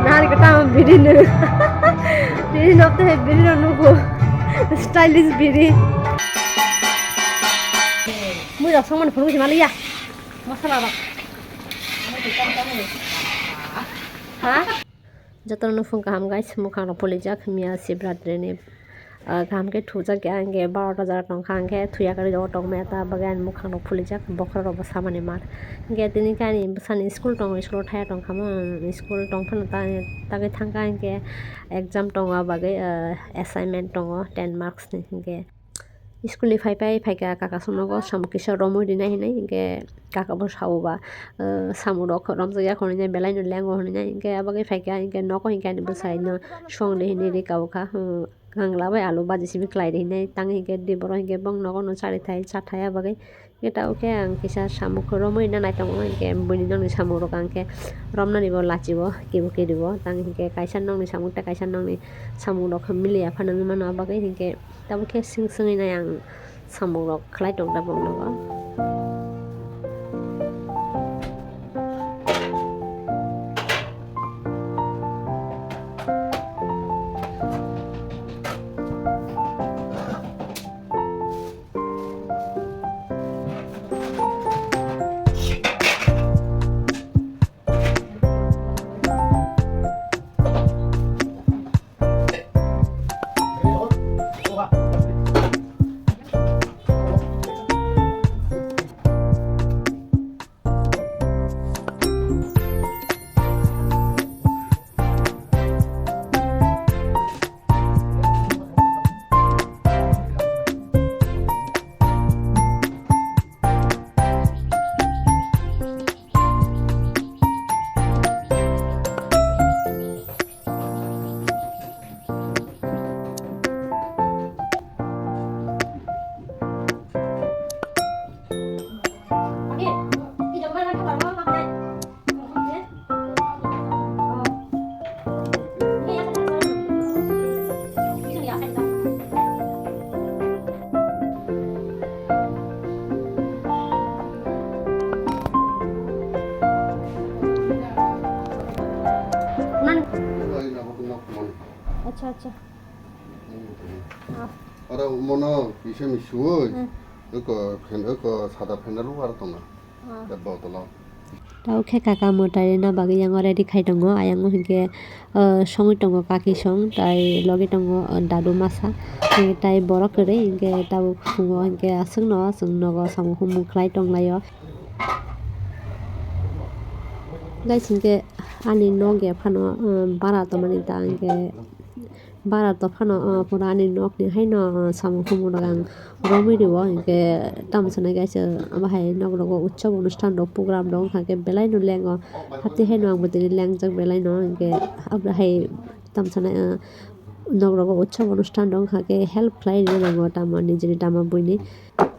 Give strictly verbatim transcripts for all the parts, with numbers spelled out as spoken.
Nari ko tamo biri no. Biri no te biri no nugo. Stylish biri. Mui rok songmani phunuk si maliya. Masala rok. Ha? Jotono phung kaham guys, mukhang rok pulijak miya Shivratri ni. Ah, kaham khe thujak ya, hingke barota jora tongkha, hingke thuya karwi o tongmaya ta bagwi ani mukhang rok phulijak, bokhorok rok bo samani mar. Hingke tini khe ani bwsani school tongo, school thaya tongkha mo, school tongphano ta, tagwi thangkha, hingke exam tongo, a bagwi, ah, assignment tongo ten marks ni, hingke school ni phai phai phaikha, kaka songnogo samung kisa romwi rinai hinwi, hingke kaka bo sao ba, ah, samung rok romjakya hinwi belai no lengo hinwi, hingke a bagwi phaikha, hingke nogo hingke ani bwsai no song di hinwi rika o kha, hmm. Kangla bai alu baji simi kwlai ri hinwi tang hinkhe di borok hinkhe bong nogo no chari thai cha thai a bagwi. Hinkhe tabuk khe ang kisa samung khe romwi na naitongo hinkhe buini nokni samung rok ang khe romnani bo lachi o kibo kiri o tang hinkhe kaisa nokni samung tei kaisa nokni samung rok khe mili ya phano wngwi mano a bagwi hinkhe tabuk khe swng swngwi nai ang samung rok khlai tong da bong nogo. Acha, acha. Oro mono kisa mi suwoi. Hmm. Eko phen-, eko sada phendalo aro tongo. Ah. Te botolo. Tao khe kaka mwtai rina bagwi yango ready khai tongo. Ayango hinkhe, ah, songwi tongo kaki song, tai logi tongo, ah, dadu masa. Hinkhe tai borok kwrwi hinkhe tabuk phungo hinkhe aswkno chwng nogo samung humung khlai tonglaio. Guys, hinkhe ani nok ya phano, ah, bara tongmani ta hinkhe. Bara to phano, ah, pura ani nokni haino, ah, samung humung rok ang romwi rio, hinkhe tamo sanai kaisa abo hai nok rogo utsob onusthan rok program rok wngkha khe belai no lengo, hati haino ang bo tini lengjak belai no, hinkhe abo hai tamo sanai, ah, nok rogo utsob onusthan rok wngkha khe help khlai rina nango tamo nijini tamo buini.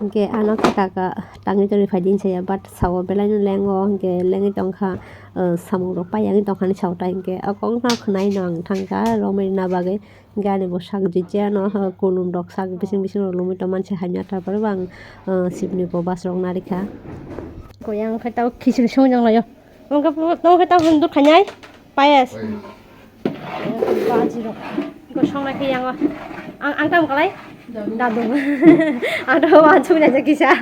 Hinkhe ano khe kaka tangwi tongwi phai di hinsaya, but sao belai no lengo, hinkhe lengwi tongkha, ah, samung rok paiyangwi tongkha ni sao ta, hinkhe o kok no khwnai no ang thangkha romwi rina bagwi, hinkhe ani bo sak jijia no, ah, kulum rok sak bising bising rok lumwi tongmani se hamya, tarpore bo ang, ah, sibni bo bas rok narikha. Koi ang khe tao khichiri songwi tonglaio. Wngkha phu-, tamo khe tamo duk khainai, payas. Payas. Baji rok. Kosong nai khe yango. Ang, ang tamo kalai? Dadung. Dadung. Ang to wansuk nai kisa.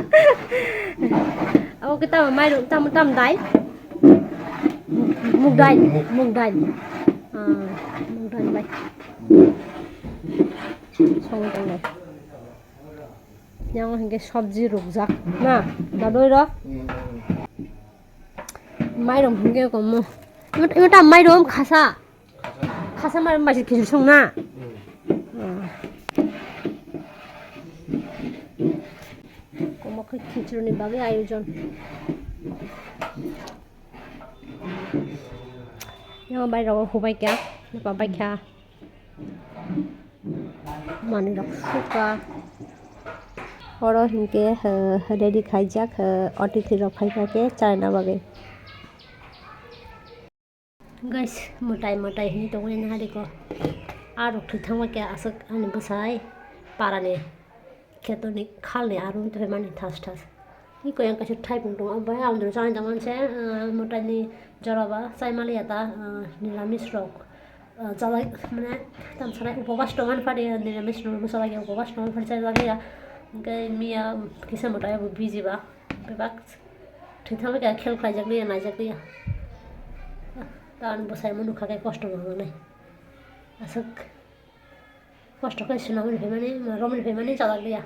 Abo khe tamo mairum, tamo, tamo dai? Muk dai, muk dai. Ah, muk dai bai. Song tong dai. Yango hinkhe sobji rukjak na, dadoi rok. Mairum hinkhe komo. Imo, imo ta mairum khasa. Khasa mairum bai se khichiri song na. Komo khe khichiri ni bagwi ayojon. Yango bai rogo hubai kha, hubai kha. Manwi rok sukha. Oro hinkhe, eh, ready khaijak, eh, otithi rok phaikha khe chaina bagwi. Guys, mwtai mwtai hinwi tongwi nahari ko. Aa rok thwi thangma khe aswk ani bwsai parani khetoni khalni aro wngtongmani thas thas. Iko yang kaisa thaipung tongo, bai ang dino chana tangmani se, ah, mwtaini jora ba chai maliya ta, ah, niramis rok, ah, chalai mane tamsanai upobash tongmani pari, niramis rok mwsa lagi upobash tongmani pari chai lagi ya. Hingke miya kisa mwtai bo busy ba, bebak thwithang khe khel khlaijak liya, naijak liya. Ta ang bwsai mwnukha khe kosto mangnai. Aswk kosto khe swnamani phaimani, romani phaimani chalak liya.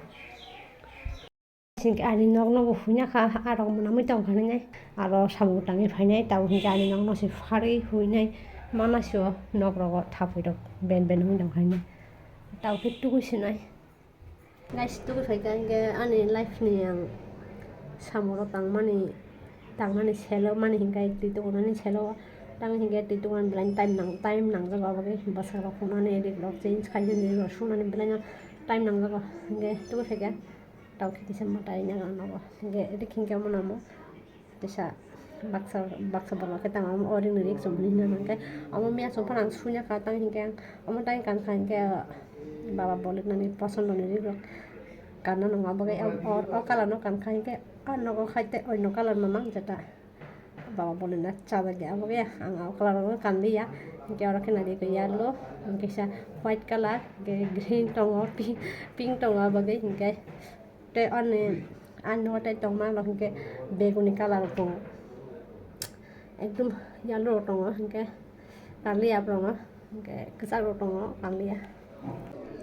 Singke ani nokno bo huina kha, arok mwnamwi tongkha hinwi, aro samung tangwi phainai, tabo hinkhe ani nokno se pharwi huinai, manasio nok rogo thapwi rok ben ben wngwi tongkha hinwi, tabo khe tugui sinai. Guys, tugui phaikha hinkhe ani life ni ang samung rok tangmani, tangmani selo mani hinkhe twi tugunani selo tang hinkhe twi tugunani belai time nang, time nangjago, abo khe bwsarok hwnani rig rok change khainani rig rok sunani belai no time nangjago hinkhe tugui phaikha. Tao khe kisa mwtai nang ang nogo. Hinkhe rik hinkhe omo namo kisa baksa, baksa borok khe tamo omo oring ni rik chum hinwi hwnwi hwnkhe omo miya chum phano ang suina kha tang hinkhe ang omo tai kankha hinkhe baba bolik nani posondo ni rik rok kanna nango abo khe o, o, o colour no kankha hinkhe o nogo khai tei oino colour no mang jeta. Baba bolina chajak ya, abo khe ang o colour o kanliya. Hinkhe oro khe naidi khe yellow, hinkhe kisa white colour, hinkhe green tongo, pink, pink tongo, abo khe hinkhe tei ani, ani nogo tei tongma rok hinkhe beguni colour tongo, ekdum yellow rok tongo, hinkhe kanliya borok no. Hinkhe kwchak rok tongo, kanliya.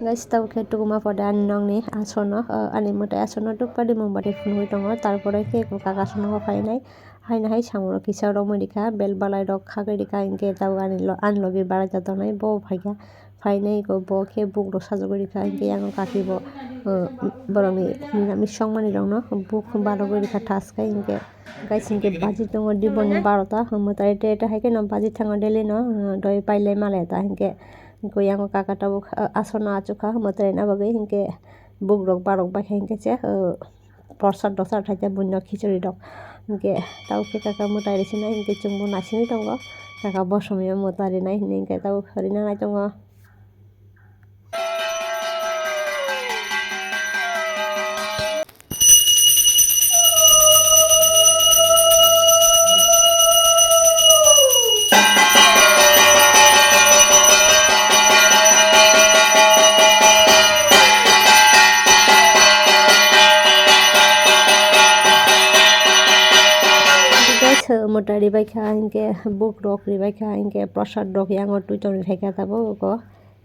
Guys, tabuk khe tuguma pore ani nokni aswk no, o, ani mwtai aswk no dhupadi mombati phunugwi tongo, tarpore khe ekho kaka aswk no phainai, haino hai samung rok kisa romwi rikha, bel balai rok khagwi rikha, hinkhe tabuk ani lo, ani logi bara ja tongnai bo phaikha, phainai ekho bo khe buk rok sajagwi rikha, hinkhe yang kaki bo, o, borokni niramis songmani rok no buk barogwi rikha thas khe, hinkhe. Guys, hinkhe baji tongo diboni barota, mwtai te, te hai kheno baji thango daily no, doi pailai male ta hinkhe. Hinkhe yango kaka tabuk, ah, aswk no achukha mwtai na bagwi hinkhe bukrok barok bai kha hinkhe se, ah, prosad rok sa thaisa buino khichuri rok. Hinkhe tabuk khe kaka mwtai rw sinai hinkhe chwngbo naisingwi tongo, kaka bo somoi o mwtai rwnai hinwi hinkhe tabuk rwna nai tongo. Guys, mwtai ribaikha hinkhe, buk rok ribaikha hinkhe, prosad rok yango twi tongwi khaikha tabuk o.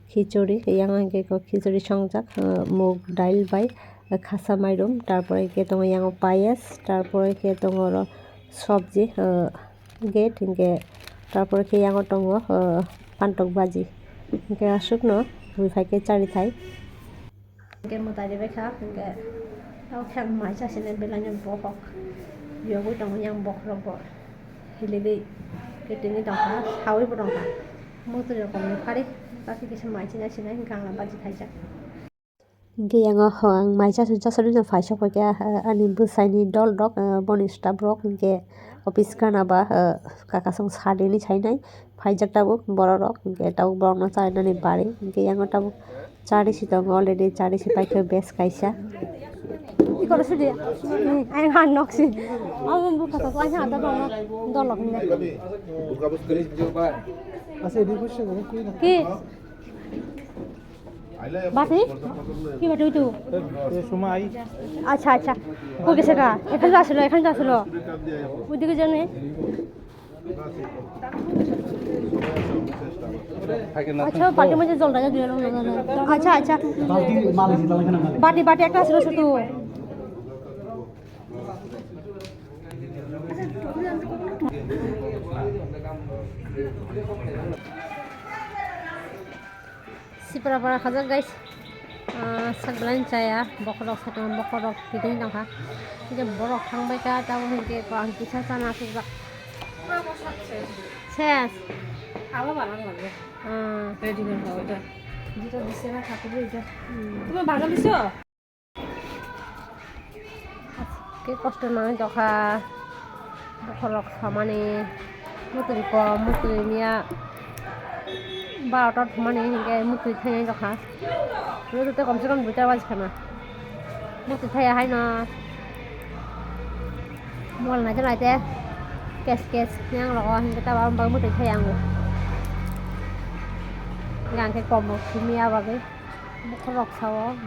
Khichuri, yang hinkhe kok khichuri songjak, ah, mug dail bai, ah, khasa mairum, tarpore hinkhe tongo yang payas, tarpore hinkhe tongo oro sobji, ah, get hinkhe, tarpore hinkhe yang tongo, ah, pantok baji, hinkhe aswkno twi phaikhe charithai. Hinkhe mwtai ribaikha, hinkhe abo khe ang mai chasinai belaino bokhok yogwi tongo yang bokhorok bo. Hiligwi kitingwi tongkha, sawi bo tongkha. Mwtwi rok tongwi phari, tei kisa mai china sinai, hinkhe ang baji khaijak. Hinkhe yango ho ang mai chasu chasu no phai sok paikha, ani bwsaini dol rok, boni staff rok hinkhe office gana ba, kaka song sadi hinwi sainai phaijak tabuk borok rok, hinkhe tabuk borok no chainani bari, hinkhe yango tabuk. Chari si tongo already, chari si paikha bes kaisa. Ikoro sudi. Hmm, ayang han nok si. Amo bukha to ayang ada bang dolok ni. Ki? Bati? Ki bati itu? Acha, acha. Ko kisa ka? Ekhan asilo, ekhan asilo. Udike jane. আচ্ছা, বাটির মধ্যে জলটা দিয়ে দিলাম না, না, না। আচ্ছা, আচ্ছা। বালতি, মালিশ, মালিশ, মালিশ। বাটি, বাটি একটা আছে না শুধু। Sipra para khajak guys. Ah, sak belai ni chaya, bokhorok sakang bokhorok kiting tongkha. Hinkhe borok thangbai kha, tabuk hinkhe ko ang kisa chana asukjak. Ses. Abo balang lage. Ah. Ready hor kha oita. Jeta dise na khapur oita. Hmm. Tumi bagal diso? Khe kosto nangwi tongkha, bokhorok samani, mutri kom, mutri miya, barota thumani hinkhe mutri thaiwi tongkha. Rwtwi tei komse kom duita baji khana. Mutri thaiya haino. Mol naite naite kes kes yang rogo hingke ta bang bang bwtwi thai ang. Yang ke kom bo simi ya bagwi. Bokhorok sao,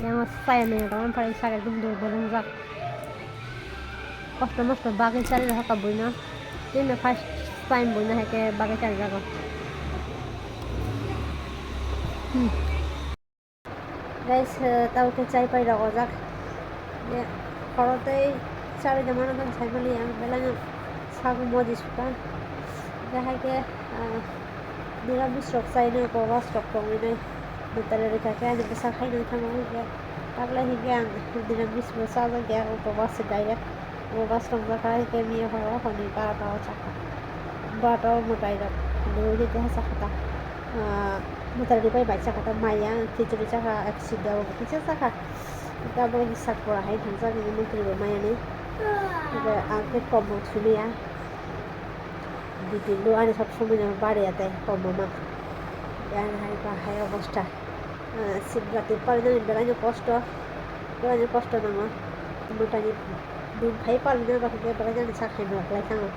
yang saya ni roman pari sari dum dum bolong jak. Kosto mosto bagwi chari rok ka buino. Tini first time buino hai ke bagwi chari jago. Hmm. Guys, eh, tau khe chai pai rok ojak. Ye, khoro tei chari jamano khe sai mani ang belai no sago moji suka. Hingke hai khe, ah, niramis rok chai nai, upawas rok tongwi nai. Mwtai rok rikha khe ani bwsa khai nang thango hingke. Taklai hingke ang niramis bo chajak ya, upawas se direct. Upawas tong jak hai khe miya horo hwnwi barota o chakha. Barota o mwtai rok nwi khe chakha ta. Ah, mwtai rok bai bai chakha ta maya, khichuri chakha, ek sida bo kisa chakha. Hingke abo ni sak pora hai thangjak ni mwtai bo maya ni. Hingke ang khe kom bo sumi ya. Bitin bo ani sob somoi no bari ya tei kom bo ma. Yang hai ba hai obosta. Ah, sibra twi parinani belai no kosto, belai no kosto nango. Mwtai ni bun phai parinani bagwi khe belai no sak hai no kwlai thango.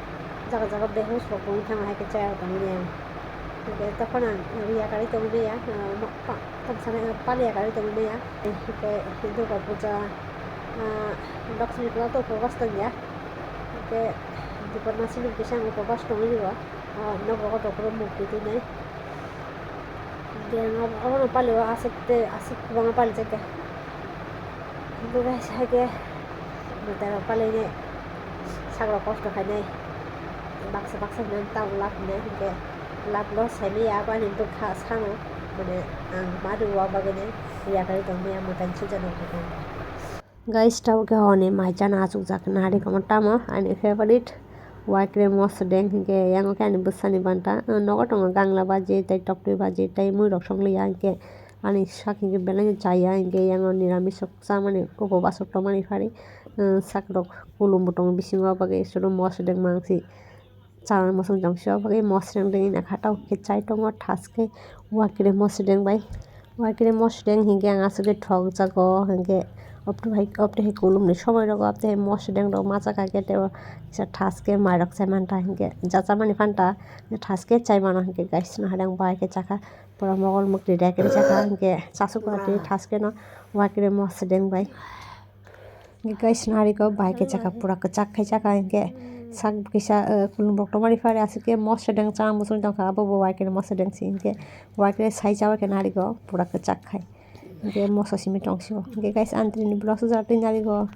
Jaga jaga behush rok wngwi thango, hai khe chaya tongmani ang. Hingke tokon ang yakarwi tongwi maya, ah, ma-, pa-, tong sanai, ah, pal yakarwi tongwi maya. Hingke Durga Puja, ah, Lakshmi Puja to upawas tong ya. Hingke Dipor masini kisa ang upawas tongwi rio. Ah, nogo kotor khe mukti twi nai. Hingke ang abo, abono palio aswk tei aswk kwbangma palijakya. Hingke guys, hai khe mwtai rok palainai, sak rok kosto khainai, baksa baksa hinwi tamo lab hinai, hingke lab no saimanya abo ani bwkha sano, mane ang ma rwo bagwino yakarwi tongmaya mwtai ni swijak rok. Guys, tabuk khe hwnwi mai chana achukjak nari kwmwi tamo ani favorite. Waikre mosodeng hingke yango khe ani bwsani banta, nogo tongo gangla baji tei toktwi baji tei mui rok songli ya hingke ani sak hingke belai no chaya hingke yango niramis rok chamani upawas rok tongmani phari, sak rok kulum bo tongo bisingo, aboni soro mosodeng mangsi. Chana muchung tong sio bagwi mosreng degi na kha, tabuk khe chai tongo thaske waikre mosreng bai. Waikre mosreng hinkhe ang aswk khe thok jago hinkhe opor hai, opor hai kulumni somoi rogo opor hai mosreng rok ma chakha khe tebo kisa thaske mai rok chai manta hinkhe jachamani phanta thaske chai mano hinkhe guys, naharang bai khe chakha pura mogol mwkri rek ri chakha hinkhe chasuk rok thaske no waikre mosreng bai. Hingke guys, narikok bai khe chakha pura kwchak khai chakha, hingke sak kisa, eh, kulum rok tongmani phari aswk khe mosodeng chana muchungwi tongkha, abo bo waikre mosodeng se, hingke waikre sai chabai khe narikok pura kwchak khai, hingke moso simi tongsio. Hingke guys, ang tini vlog sujak twi narikok.